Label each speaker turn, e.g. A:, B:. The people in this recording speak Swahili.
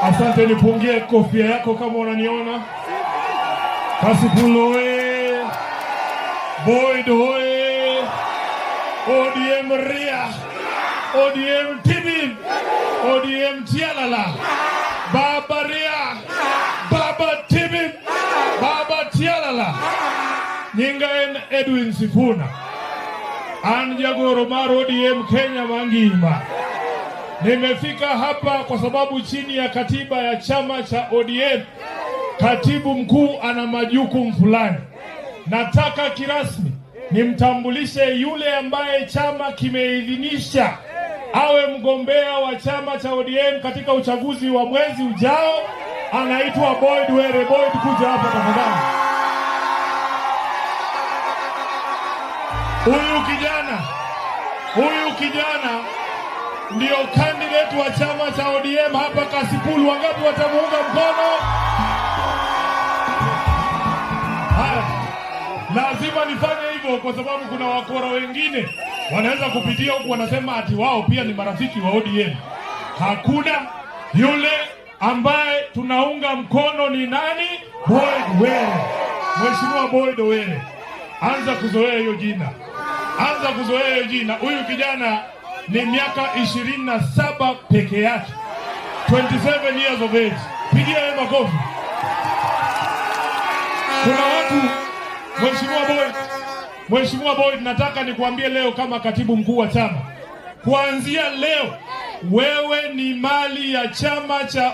A: Asante, nipungie kofia yako kama unaniona. Kasipul oye! Boyd oye! ODM ria! ODM tibim! ODM tialala! Baba ria! Baba tibim! Baba tialala! Nyinga en Edwin Sifuna. An jagoro mar ODM Kenya mangima. Nimefika hapa kwa sababu chini ya katiba ya chama cha ODM katibu mkuu ana majukumu fulani. Nataka kirasmi nimtambulishe yule ambaye chama kimeidhinisha awe mgombea wa chama cha ODM katika uchaguzi wa mwezi ujao. Anaitwa Boyd Were. Boyd, kuja hapa tafadhali. Huyu kijana ndio candidate wa chama cha ODM hapa Kasipul. Wangapi watamuunga mkono? Haya, lazima nifanye hivyo kwa sababu kuna wakora wengine wanaweza kupitia huku wanasema ati wao pia ni marafiki wa ODM. Hakuna yule ambaye tunaunga mkono ni nani? Boyd Were. Mheshimiwa Boyd Were, anza kuzoea hiyo jina, anza kuzoea hiyo jina. Huyu kijana ni miaka 27 peke yake, 27 years of age. Pigia yeye makofi. Kuna watu, Mheshimiwa Boyd, Mheshimiwa Boyd, nataka nikuambie leo kama katibu mkuu wa chama, kuanzia leo wewe ni mali ya chama cha